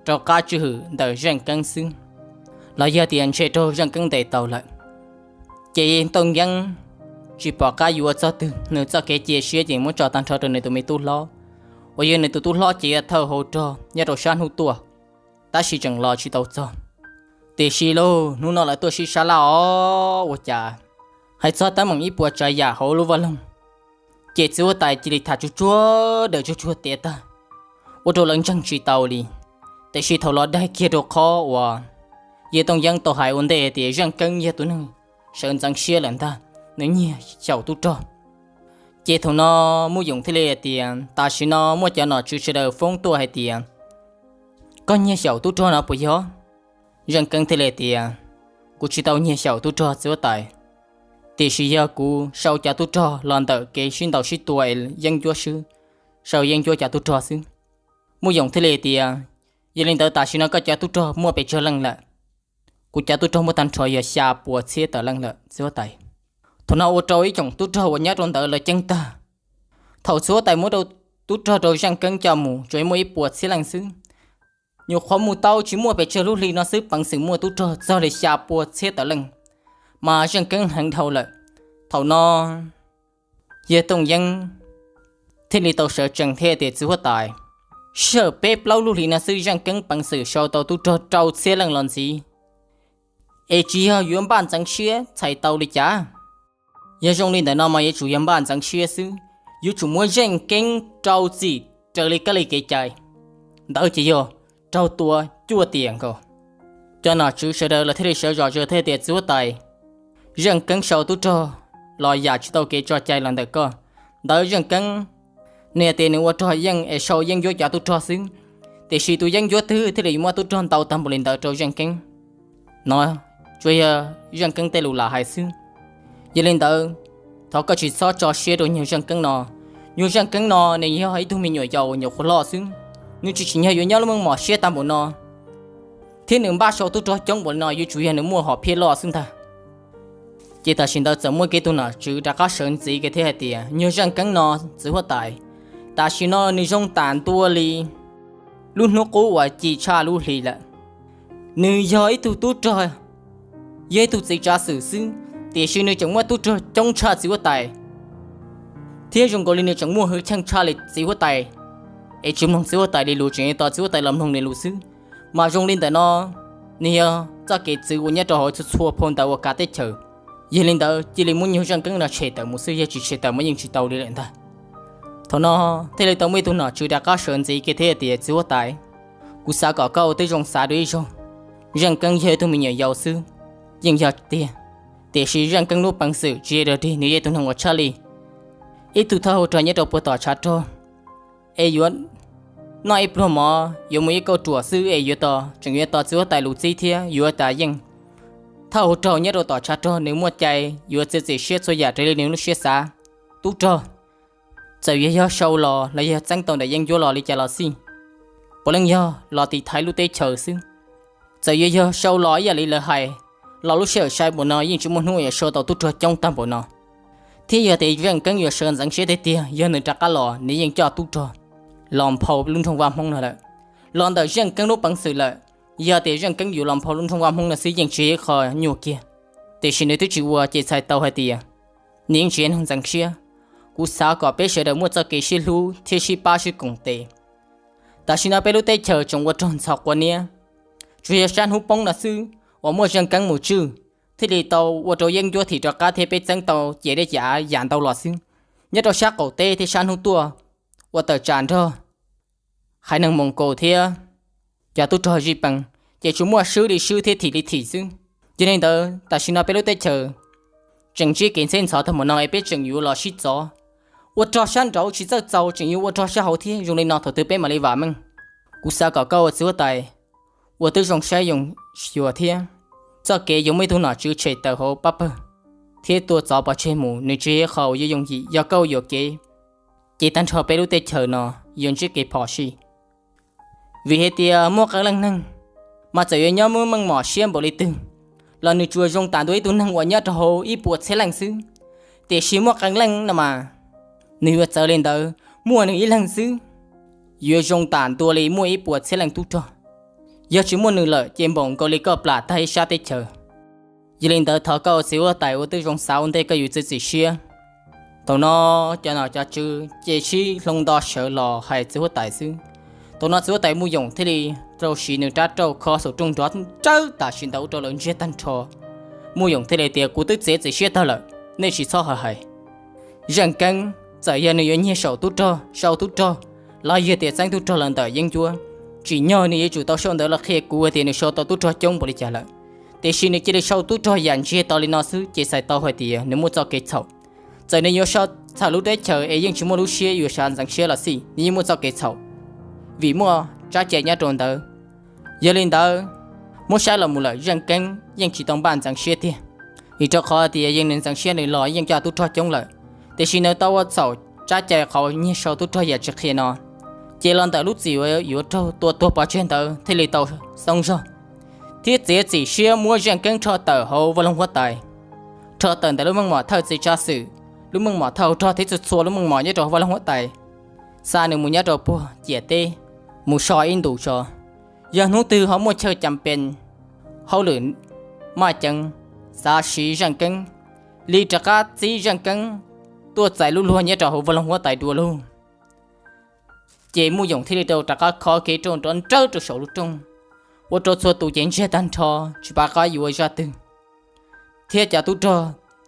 rau qab tswj hwm ntawm Zeej Keeb xwb, los yog tias ntshe raug Zeej Keeb ntes tau lawm. Ces Tooj Yeeb tsis pom qab yuav ua txog twg, nws txoj kev cia siab ces muab tso tag nrho rau nws tus me tub hlob, uas yog nws tus tub hlob ces yog thawj hauv rog nyob rau sab hnub tuaj, tab sis tseem los tsis tau txog. Tiam sis lauj, hnub no lawv tuaj sib sab laj os, ua cas hais txog teeb meem ib puas tsav yam hauv lub vaj loog, ces txiv huab tais cia li tham tsuag tsuag daws tsuag tsuag tiav tag, ua rau lawv ntseeg tsis tau li. Tiam sis thaum los daig kiag rau qhov uas yawg Tooj Yeeb tau hais ua ntej tias Zeej Keeb yog tus neeg sawv ntxeev siab lawm ntag, nws nyiag xyaum tub rog. Ces thaum no Muj Yoom thiaj li hais tias, Tam sim no muaj cov nom tswv sawv daws foob tuaj hais tias koj nyiag xyaum tub rog no puas yog? Zeej Keeb thiaj li hais tias, Kuv tsis tau nyiag xyaum tub rog txiv huab tais, tiam sis yog kuv sau cov tub rog los ntawm kev sib ntaus sib tua es yeeb ncuab swb, sau yeeb ncuab cov tub rog xwb. Muj Yoom thiaj li hais tias, Yog li ntawd tam sim no koj cov tub rog muaj pes tsawg leej lawm? Kuv cov tub rog muaj tag nrho yog xya puas txhiab tawm leej lawm txiv huab tais. Thaum no ua rau ib tsoom tub rog uas nyob rau ntawd lawv ceeb tag. Thaum txiv huab tais muab rau tub rog rau Zeej Keeb coj mus tsuas muaj ib puas txhiab leej xwb, nyuam qhuav mus tau tsis muaj pes tsawg lub hli no xwb peev xwm muaj tub rog txog li xya puas txhiab tawm leej, mas Zeej Keeb heev dhau lawm. Thaum no yawg Tooj Yeeb thiaj li tau sawv tsees thiab tias, Txiv huab tais, sij hawm peb plaub lub hli no xwb Zeej Keeb peev xwm sau tau tub rog rau txhiab leej los ntxiv, es tsis yog yuav npaj ntxeev siab txhais tau li cas? Yog zoo li ntawm no mas yuav tsum yog npaj ntxeev siab xwb, yuav tsum muab Zeej Keeb rau txim raws li kab li kev cai, ntawd ces yog raug tua cuaj tiam nkaus. Cov nom tswv sawv daws lawv thiaj li sawv zom zaws thiaj tias, Txiv huab tais, Zeej Keeb sau tub rog los yam tsis tau kev tso cai los ntawm koj, ntawd Zeej Keeb nws hais tias nws ua rog yeej es sau yeeb ncuab cov tub rog xwb, tiam sis tus yeeb ncuab twg thiaj li yuav muab tub rog ntau tag npaum li ntawd rau Zeej Keeb? No tsuas yog Zeej Keeb tej lus lam hais xwb. Yog li ntawd, thov koj tsis txhob tso siab rau nyuag Zeej Keeb no. Nyuag Zeej Keeb no nws yog ib tug me nyuam yaus nyuam qhuav loj xwb, nws tsis tsim nyog yuav nyob lub meej mom siab tag npaum no, thiab nws npaj sau tub rog coob npaum li no yuav tsum yog nws muaj hom phiaj loj xwb ntag. Ces tam sim ntawd txawm muaj kev tus nom tswv rov qab sawv ntxiv kiag thiab hais tias, Nyuag Zeej Keeb no, txiv huab tais, tam sim no nws zoo tam ntua li lub hnub qub uas ci tshaj lub hli lawm. Nws yog ib tug tub rog, yog ib tug txiv tsav xwm xwb, tiam sis nws tseem muaj tub rog coob tshaj txiv huab tais, thiab zoo nkaus li nws tseem muaj hwj chim tshaj li txiv huab tais. Es tsis mloog txiv huab tais li lus, tseem yuav tos txiv huab tais los mloog nws lus xwb. Mas zoo li ntawm no, nws yog txoj kev txwv uas nyob rau hauv txhua txhua phau ntawv uas kav teb chaws. Yog li ntawd cia li muab nyuag Zeej Keeb no tshem tawm mus xwb, yog tsis tshem tawm mus yeej tsis tau li lawm ntag. Thaum no thiaj li tau muaj ib tug nom tswv rov qab sawv ntxiv kiag thiab tias, Txiv huab tais, kuv xav kom koj ua tib zoo xav dua ib zaug. Zeej Keeb yog ib tug me nyuam yaus xwb, yeej yog tiag, tiam sis Zeej Keeb lub peev xwm tsis yog dog dig, nws yog ib tug neeg uas tshaj lij, ib tug thawj hauv rog nyob rau puag tom tshav rog, es yuav noj ib pluag mov yuav mus ib kauj ruam xwb es yuav tos, tseem yuav tos txiv huab tais lus txib thiab yuav tas yeej. Thawj hauv rog nyob rau tom tshav rog nws muaj cai yuav txiav txim siab txhua yam raws li nws lub siab xav. Tub rog txawm yuav yog sau los los yog txeeb tau ntawm yeeb ncuab los li cas los xij, puav leej yog los tiv thaiv lub teb chaws xwb. Txawm yuav yog sau los ib yam li lawv hais los lub sij hawm sai npaum no yeej tsis muaj hnub yuav sau tau tub rog coob tag npaum no. Thiab yog tias Zeej Keeb yuav sawv ntxeev siab tiag tiag, yog nws rov qab los nws yeej coj tub rog los nphau lub nroog Vaj Hmoob no lawm. los ntawm Zeej Keeb lub peev xwm lawm. Yog tias Zeej Keeb yuav los nphau lub nroog Vaj Hmoob no xwb yeej tsis yog ib qho nyuaj kiag, tiam sis nws twb tsis ua ces txhais tau hais tias nws yeej tsis yog neeg ntxeev siab. Kuv xav kom peb sawv daws muaj txoj kev sib hlub thiab sib pab sib koom tes. Tam sim no peb lub teb chaws tseem ua rog ntxhov quav niab, tsuas yog sab hnub poob no xwb uas muaj Zeej Keeb mus tswj, thiaj li tau ua rau yeeb ncuab thim rov qab thiab peb txeeb tau ces dej ces av yam ntau los xwb. Nyob rau sab qaum teb thiab sab hnub tuaj uas tawm tsam nrog haiv neeg Moos Kaus thiab cov tub rog Zij Pees, ces tsuas muaj swb li swb thiab thim li thim xwb. Yog li ntawd tam sim no peb lub teb chaws tseem ntsib kev ntxheb ntxhov tag mus no es peb tseem yuav los sib txov, ua rog sab nraud tsis txawj txaus tseem yuav ua rog sab hauv thiab. Zoo li no thaum twg peb mam li vam meej? Kuv xav kom koj ua txiv huab tais ua tib zoo saib zoo xyuas thiab, txoj kev yuav muaj ib tug nom tswv tshem tawm hauv pab pawg thiab tua txov pov tseg mus nws tsis yog qhov uas yuav yooj yim. Yog koj yuam kev, ces tag nrho peb lub teb chaws no yuav ntsib kev phom sij. Vim hais tias muaj qee leej neeg mas txawm yuav nyob muaj meej mom siab npaum li twg los nws tsuas zoo tam ntua ib tug neeg uas nyob rau hauv ib puas txhiab leej xwb. Tiam sis muaj qee leej no mas nws yuav txawv li ntawd, muaj nws ib leeg xwb yuav zoo tam ntua li muaj ib puas txhiab leej tub rog. Yog tsis muaj nws lawm ces npaum nkaus li koj plam tag ib sab teb chaws. Yog li ntawd thov koj ua txiv huab tais ua tib zoo xav ua ntej koj yuav txiav txim siab. Thaum no cov nom cov tswv ces sib hloov nto sawv los hais txiv huab tais xwb. Thaum no txiv huab tais Muj Yoom thiaj li rau siv nws rab rauj khob saum rooj nrov nrawb tam sim ntawd ua rau lawv ntsiag tag nrho. Muj Yoom thiaj li tias, kuv twb txiav txim siab tag lawm, nej tsis txhob hais hais. Zeej Keeb txawm yog nws yuav nyiag saum tub rog, sau tub rog, los yog tias txeeb tub rog los ntawm yeeb ncuab, tsim nyog nws yuav tsum tau sau ntawv los qhia kuv hais tias nws sau tau tub rog coob npaum li cas lawm. Tiam sis nws cia li sau tub rog yam ntsiag to li no xwb ces txhais tau hais tias nws muaj txoj kev txhaum. Txawm nws yuav sau txhaum lub teb chaws es yeej tsis muaj lub siab yuav xav ntxeev siab los xij, nws yeej muaj txoj kev txhaum, vim muaj tsab cai nyob rau ntawd. Yog li ntawd, muab saib los mus lawm Zeej Keeb yeej tsis tau npaj ntxeev siab tiag, vim rau qhov tias yeej nws ntxeev siab nws los yeej coj tub rog coob lawm, tiam sis nws tau ua txhaum tsab cai qhov nyiag sau tub rog yam tsis qhia no. Ces los ntawm lub txim uas yuav raug tua tuag pov tseg ntawd thiaj li tau xoob zog thiab txiav txim siab muab Zeej Keeb rho tawm hauv vaj loog huab tais, rho tawm ntawm lub meej mom thawj txiv tsav xwm, lub meej mom thawj hauv rog thiab txhua txhua lub meej mom nyob rau hauv vaj loog huab tais, xa nws mus nyob rau puag ciam teb, mus so ib ntus tso. Yog hnub twg ho muaj chaw cam pees, hauj lwm maj ceev, xav siv Zeej Keeb, li rov qab txib Zeej Keeb tuaj txais lub luag nyob rau hauv vaj loog huab tais dua lauj. Ces Muj Yoom thiaj li tau rov qab khob kev rauj nrov nrawb rau saum lub rooj, ua rau txhua tus ces ntsiag tag nrho tsis paub qab yuav zaj twg. Thiab cov tub rog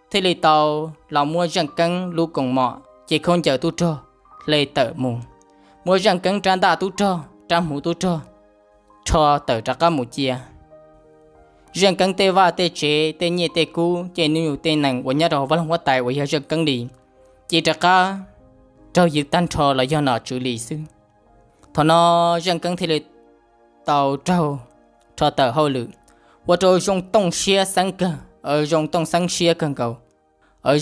thiaj li tau los muab Zeej Keeb lub koos mom ces khaub ncaws tub rog hle tawm mus, muab Zeej Keeb rab ntaj tub rog, rab hmuv tub rog rho tawm rov qab mus cia. Zeej Keeb tej vaj tej tsev, tej nyiaj tej kub, tej nyuj tej nees uas nyob rau hauv vaj loog huab tais uas yog Zeej Keeb li, ces rov qab raug ywg tag nrho los yog nom tswv li xwb. Thaum no Zeej Keeb thiaj li tau raug rho tawm hauj lwm, ua rau Zoo Tooj siab xeeb kawg, Zoo Tooj xeeb siab kawg nkaus,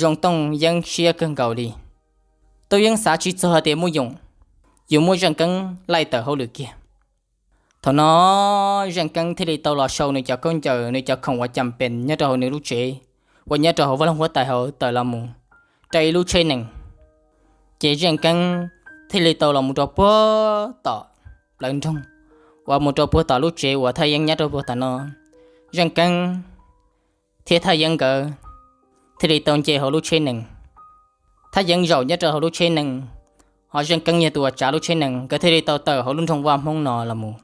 Zoo Tooj yeeb siab kawg nkaus li. Tooj yeeb xav tsis txog tias Muj Yoom yuav muab Zeej Keeb laij tawm hauj lwm kiag. Thaum no Zeej Keeb thiaj li tau los sau nws cov khaub ncaws, nws cov khoom uas cam pees nyob rau hauv nws lub tsev uas nyob rau hauv vaj loog huab tais hauv tawm los mus rau ib lub tsheb nees. Ces Zeej Keeb thiaj li tau los mus rau puag tom plawv nroog, uas mus rau puag tom lub tsev uas Thaj Yeeb nyob rau puag tom no. Zeej Keeb thiab Thaj Yeeb nkawd thiaj li tau nce hauv lub tsheb nees. Thaj Yeeb zaum nyob rau hauv lub tsheb nees, ho Zeej Keeb yog tus uas tsav lub tsheb nees, nkawd thiaj li tau tawm hauv lub nroog Vaj Hmoob no los mus.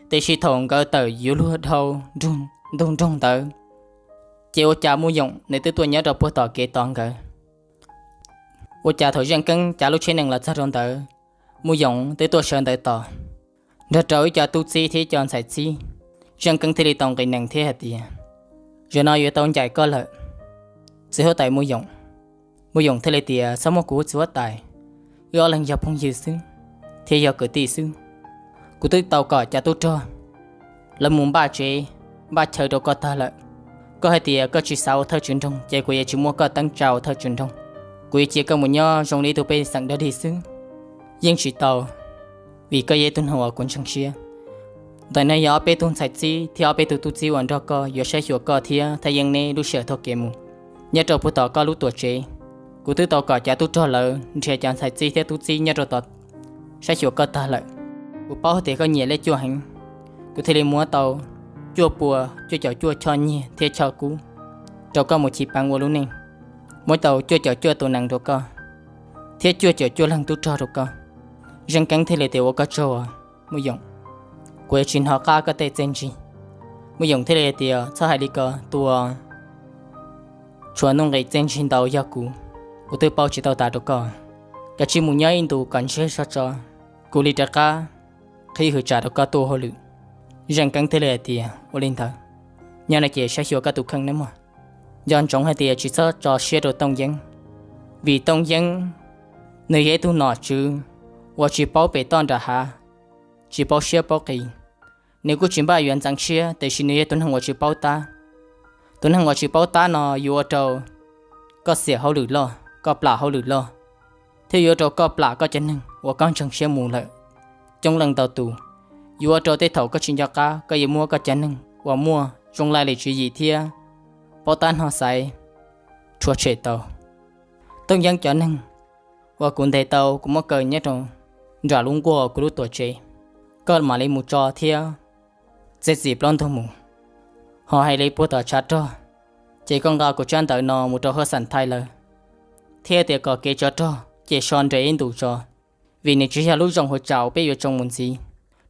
Tiam sis thaum nkawd tawm yuav luag dhau ntug nroog ntawd, ces ua cas Muj Yoom nws twb tuaj nyob rau puag tom kev tos nkawd. Ua cas thaum Zeej Keeb tsav lub tsheb nees los txog rau ntawd, Muj Yoom twb tuaj sawv ntawd tos, nrog rau ib co tub txib thiab ib co ntxhais txib. Zeej Keeb thiaj li tau nqis nees thiab hais tias, zaum no yuav tau ncaim koj lawm, txiv huab tais Muj Yoom. Muj Yoom thiaj li tias, txhob muab kuv hu txiv huab tais, wb ob leeg yog phooj ywg xwb thiab yog kwv tij xwb. Kuv twb tau kom cov tub rog lawv mus npaj tsev npaj chaw rau koj tag lawm. Koj hais tias koj tsis xav ua thawj tswv nroog ces kuv yuav tsis muab koj teeb tsa ua thawj tswv nroog. Kuv yuav cia koj mus nyob zoo li ib tug pej xeem dog dig xwb yeej tsis tau, vim koj yog ib tug neeg uas kuv ntseeg siab. Ntawm no yog ob peb tug ntxhais txib thiab ob peb tug tub txib uas nrog koj yuav saib xyuas koj thiab Thaj Yeeb neb lub sij hawm taug kev mus nyob rau puag tom koj lub tuam tsev. Kuv twb tau kom cov tub rog lawv nrhiav cov ntxhais txib thiab tub txib nyob rau tom saib xyuas koj tag lawm. Kuv paub tias koj nyiam lej cuaj heev, kuv thiaj li muab tau cuaj pua cuaj caum cuaj choj nyiaj thiab choj kub rau koj mus chiv peev ua lub neej. Muab tau cuaj caum cuaj tus nees rau koj, thiab cuaj caum cuaj leeg tub rog rau koj. Zeej Keeb thiaj li tias, ua koj tsaug, Muaj Yoom, kuv yuav tsis hnov qab koj tej txiaj ntsig. Muaj Yoom thiaj li tias, txhob hais li ko, tus uas tshuav nuj nqis txiaj ntsig ntau yog kuv, kuv twb paub tsis tau tas rau koj. Koj cia li mus nyob ib ntus kom ntsiag sab tso, kuv li rov qab qhib hwv tsam rau koj tuaj hauj lwm. Zeej Keeb thiaj li hais tias, ua li ntawd, nyob no ces saib xyuas koj tus kheej nawb mog. Nco ntsoov hais tias tsis txhob tso siab rau Tooj Yeeb, vim Tooj Yeeb nws yog ib tug nom tswv uas tsis paub pem toj nram hav, tsis paub siab paub qis. Nws kuj tsis npaj yuav ntxeev siab, tiam sis nws yog tus neeg uas tsis paub tab. Tus neeg uas tsis paub tab no yuav ua rau koj xiam hauj lwm loj, koj plam hauj lwm loj, thiab yuav ua rau koj plam koj cov neeg uas koj ntseeg siab mus lawm coob leej ntau tus. Yuav ua rau tej thaum koj tsis nco qab, koj yuav muab koj cov neeg uas muaj zoo laj lim tswv yim thiab paub tab hno xaiv rhuav tshem tau. Tooj Yeeb cov neeg uas kuv ntes tau, kuv muab kaw nyob rau nram lub nkuaj kuv lub tuam tsev, koj mam li mus tso thiab txiav txim plaub ntug mus. Ho hais li puag tom tshav rog, ces koj nqa kuv tsab ntawv no mus rau Hawj Xam Thaij lawm, thiab tias kom kev tsov rog ces so nres ib ntus tso, vim nws tsis yog lub zoo hwv tsam uas peb yuav tsoo mus ntxiv.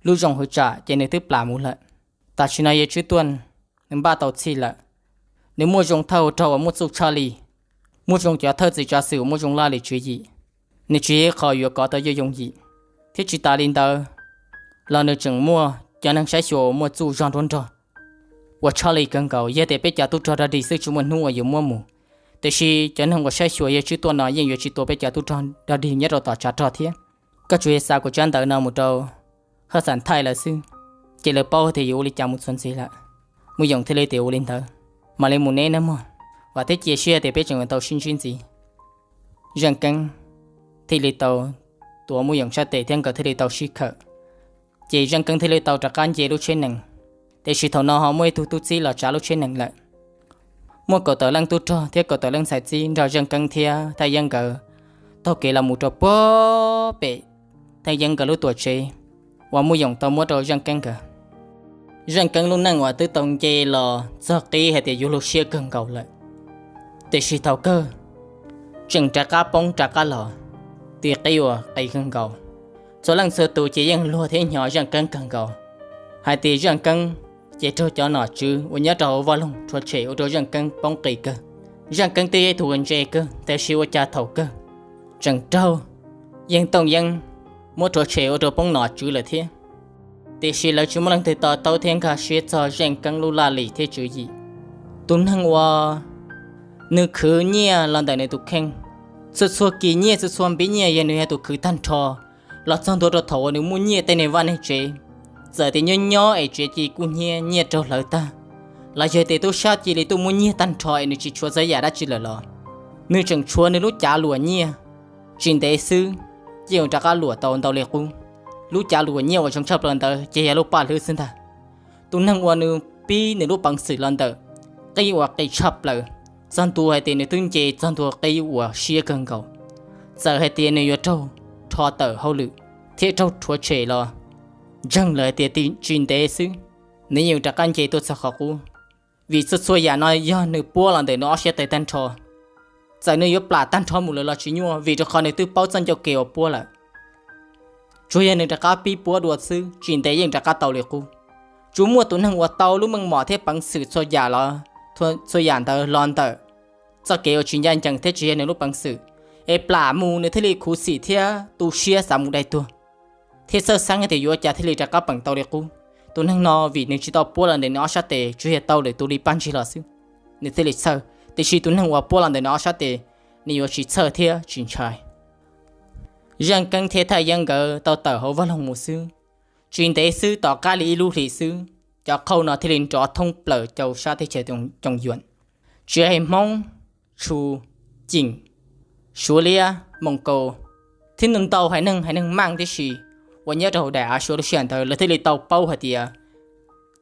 Lub zoo hwv tsam ces nws twb plam mus lawm. Tam sim no yawg Tswb Tuaj nws npaj tau txhij lawm, nws muaj zoo thawj hauv rog uas muaj txuj tshaj li, muaj zoo cov thawj txiv tsav xwm uas muaj zoo laj lim tswv yim. Nws tsis yog ib qho yuav kov tau yooj yooj yim, thiab tsis tas li ntawd los nws tseem muaj cov neeg saib xyuas uas muaj txuj zog nruab nrog uas tshaj li kawg nkaus. Yog tias peb cov tub rog dog dig xwb tsis muaj hnub uas yuav muab mus, tiam sis cov neeg uas saib xyuas yawg Tswb Tuaj no yeej yuav tsis tua peb cov tub rog dog dig nyob rau tom tshav rog thiab. Koj tsuas yog xa kuv tsab ntawv no mus rau Hawj Xam Thaij lawm xwb, ces lawv paub tias yuav ua li cas mus txuas ntxiv lawm. Muaj Yoom thiaj li tias, ua li ntawd, mam li mus neb nawb mog, vam thiab cia siab tias peb tseem yuav tau sib ntsib ntxiv. Zeej Keeb thiaj li tau tuav Muaj Yoom sab tes thiab nkawd thiaj li tau sib khawm. Ces Zeej Keeb thiaj li tau rov qab nce lub tsheb nees, tiam sis thaum no ho muaj ib tug tub txib los tsav lub tsheb nees lawm. Muaj kaum tawm leej tub rog thiab kaum tawm leej ntxhais txib nrog Zeej Keeb thiab Thaj Yeeb nkawd taug kev los mus rau puag pem Thaj Yeeb nkawd lub tuam tsev uas Muaj Yoom tau muab rau Zeej Keeb nkawd. Zeej Keeb lub neej uas twb tau nce los txog qib hais tias yuav luag siab kawg nkaus lawm, tiam sis thaum kawg tseem rov qab poob rov qab los, tis qib uas qis kawg nkaus. Txhua leej txhua tus ces yeej luag thiab hnyo Zeej Keeb kawg nkaus, hais tias Zeej Keeb ces raug cov nom tswv uas nyob rau hauv vaj loog rhuav tshem ua rau Zeej Keeb poob qis kawg. Zeej Keeb twb yog ib tug uas ntse kawg, tiam sis ua cas thaum kawg tseem raug Yeej Tooj Yeeb muab rhuav tshem ua rau poob nom tswv lawm thiab. Tiam sis lawv tsis muaj leej twg to taub thiab nkag siab txog Zeej Keeb lub laj lim thiab tswv yim. Tus neeg uas nws khwv nyiaj los ntawm nws tus kheej, txhua txhua kis nyiaj txhua txhua npiv nyiaj yog nws yog tus khwv tag nrho, los txog ntua rau thaum uas nws muaj nyiaj tej niag vaj niag tsev, txawm tias nyob nyob es tsev cia kuj hnyiab nyiaj raug hlawv tag, los yog tias tub sab cia li tuaj muaj nyiaj tag nrho es nws tsis tshuav txhua yam dab tsi lawm los, nws tseem tshuav nws lub cav luam nyiaj. Tsis ntev xwb, yeej yuav rov qab luam tau ntau li qub. Lub cav luam nyiaj uas zoo tshaj plaws ntawd ces yog lub paj hlwb xwb ntag. Tus neeg uas nws pib nws lub peev xwm los ntawm qib uas qis tshaj plaws, txog ntua hais tias nws twb nce txog ntua qib uas siab kawg nkaus, txawm hais tias nws yuav raug rho tawm hauj lwm thiab raug rhuav tshem los ntseeg lawm hais tias tsis ntev xwb, nws yeej yuav rov qab nce tuaj txog qhov qub. Vim txhua txhua yam no yog nws puab los ntawm nws ob sab tes tag nrho. Txawm nws yuav plam tag nrho mus lawm los tsis nyuaj, vim rau qhov nws twb paub txoj ncauj kev uas puab lawm. Tsuas yog nws rov qab pib puab dua xwb, tsis ntev yeej rov qab tau li qub. Tsuas muaj tus neeg uas tau lub meej mom thiab peev xwm txhua yam los, txhua yam ntawd los ntawm txoj kev uas tsis ncaj ncees thiab tsis yog nws lub peev xwm, es plam mus nws thiaj li khuv xim thiab tu siab xav mus dai tuag, thiab txhawj xeeb tias yuav ua cas thiaj li rov qab peem tau li qub. Tus neeg no vim nws tsis tau puab los ntawm nws ob sab tes, tsuas yog tau lwm tus li paj ntsig los xwb, nws thiaj li txhawj. Tiam sis tus neeg uas puab los ntawm nws ob sab tes, nws yuav tsis txhawj thiab tsis ntshai. Zeej Keeb thiab Thaj Yeeb nkawd tau tawm hauv vaj loog mus xwb. Tsis ntev xwb, tom qab li ib lub hlis xwb, cov qhauj no thiaj li nrov thoob plaws rau sab teb chaws Coom Yuam. Tsis hais Hmoob, Tshu, Ceem, Suav Liab, Moos Kaus, thiab ntau ntau haiv neeg, haiv neeg Meej tib si uas nyob rau hauv daim av Suav lub sij hawm ntawd, lawv thiaj li tau paub hais tias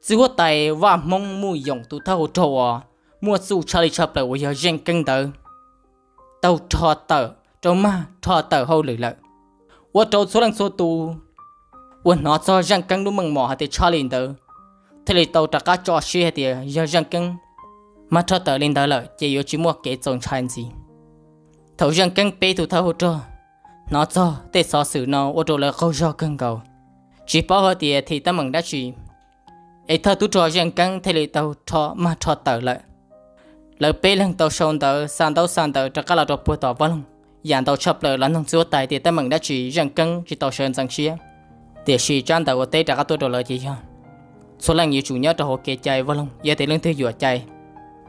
txiv huab tais vaj Hmoob Muaj Yoom tus thawj hauv rog uas muaj txuj tshaj li tshaj plaws uas yog Zeej Keeb ntawd tau rho tawm, rau mag rho tawm hauj lwm lawm. Ua rau txhua leej txhua tus puas hnov txog Zeej Keeb lub meej mom hais tias tshaj li ntawd, thiaj li tau rov qab tso siab hais tias yog Zeej Keeb mag rho tawm li ntawd lawm ces yuav tsis muaj kev txaus ntshai ntxiv. Thaum Zeej Keeb peb tus thawj hauv rog hnov txog tej xov xwm no ua rau lawv qaug zog kawg nkaus, tsis paub hais tias thim teeb meem dab tsi, es thawj tub rog Zeej Keeb thiaj li tau rho mag rho tawm lawm. Lawv peb leeg tau sau ntawv xa ntaub xa ntawv rov qab los rau puag tom vaj loog, yam ntau tshaj plaws los noog txiv huab tais tias teeb meem dab tsi Zeej Keeb tsis tau sawv ntxeev siab. Tiam sis tsab ntawv uas teb rov qab tuaj rau lawv ces yog txhua leej yuav tsum nyob rau hauv kev cai vaj loog, yog tias leej twg yuam cai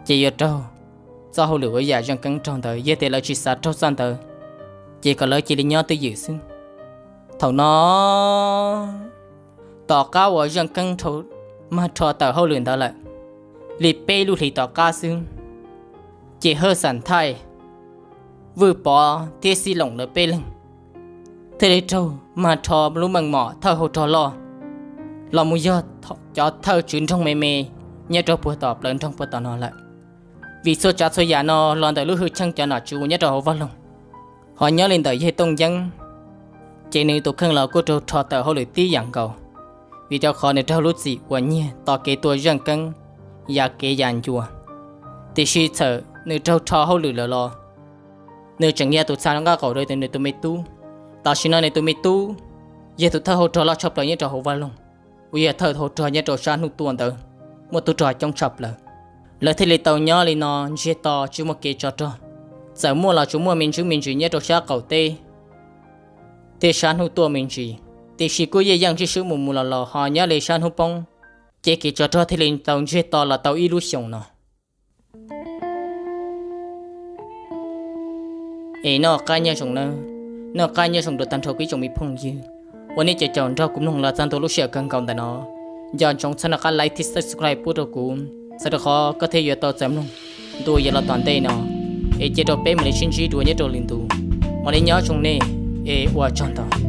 ces yuav raug txoj hauj lwm uas yam Zeej Keeb raug ntawd, yog tias lawv tsis xav raug txoj ntawd ces kom lawv cia li nyob twj ywm xwb. Thaum no tom qab uas Zeej Keeb mag rho tawm hauj lwm ntawd lawm, li peb lub hlis tom qab xwb, ces Hawj Xam Thaij, Vwj Pov thiab Xib Loos lawv peb leeg thiaj li raug mag rho lub meej mom thawj hauv rog loj los mus yog cov thawj tswv nroog me me nyob rau puag tom plawv nroog puag tom no lawm. Vim txhua tsav txhua yam no los ntawm lub hwj chim cov nom tswv uas nyob rau hauv vaj loog, ho nyob li ntawm yawg Tooj Yeeb, ces nws tus kheej los kuj raug rho tawm hauj lwm tib yam nkaus, vim rau qhov nws raug lub txim uas nyiag tos kev tua Zeej Keeb ya kev ya ncua. Tiam sis txawm nws raug rho hauj lwm lawm los nws tseem yog tus txha nqaj qaum rau nws tus me tub. Tam sim no nws tus me tub yog tus thawj hauv rog loj tshaj plaws nyob rau hauv vaj loog, uas yog thawj hauv rog nyob rau sab hnub tuaj ntawd, muaj tub rog coob tshaj plaws. Lawv thiaj li tau nyob li no ntsiag to tsis muaj kev tsov rog, txawm muaj los tsuas muaj me ntsis me ntsis nyob rau sab qaum teb thiab sab hnub tuaj me ntsis, tiam sis kuj yeej yeej sib sib mus mus los los, ho nyob li sab hnub poob ces kev tsov rog thiaj li tau ntsiag to los tau ib lub xyoos no. Es noj qab nyob zoo nawb, noj qab nyob zoo rau tag nrho kuv ib tsoom me phooj ywg uas nej caum caum nrog kuv mloog los txog ntua lub sij hawm kawg nkaus ntawm no. Nco ntsoov txhob nco qab like thiab subscribe pub rau kuv, txhawm rau qhov koj thiaj yuav tau txais mloog dua yav los tom ntej no. Es cia rau peb mam li sib ntsib dua nyob rau lwm ntu. Mam li nyob zoo nej, es ua tsaug ntau.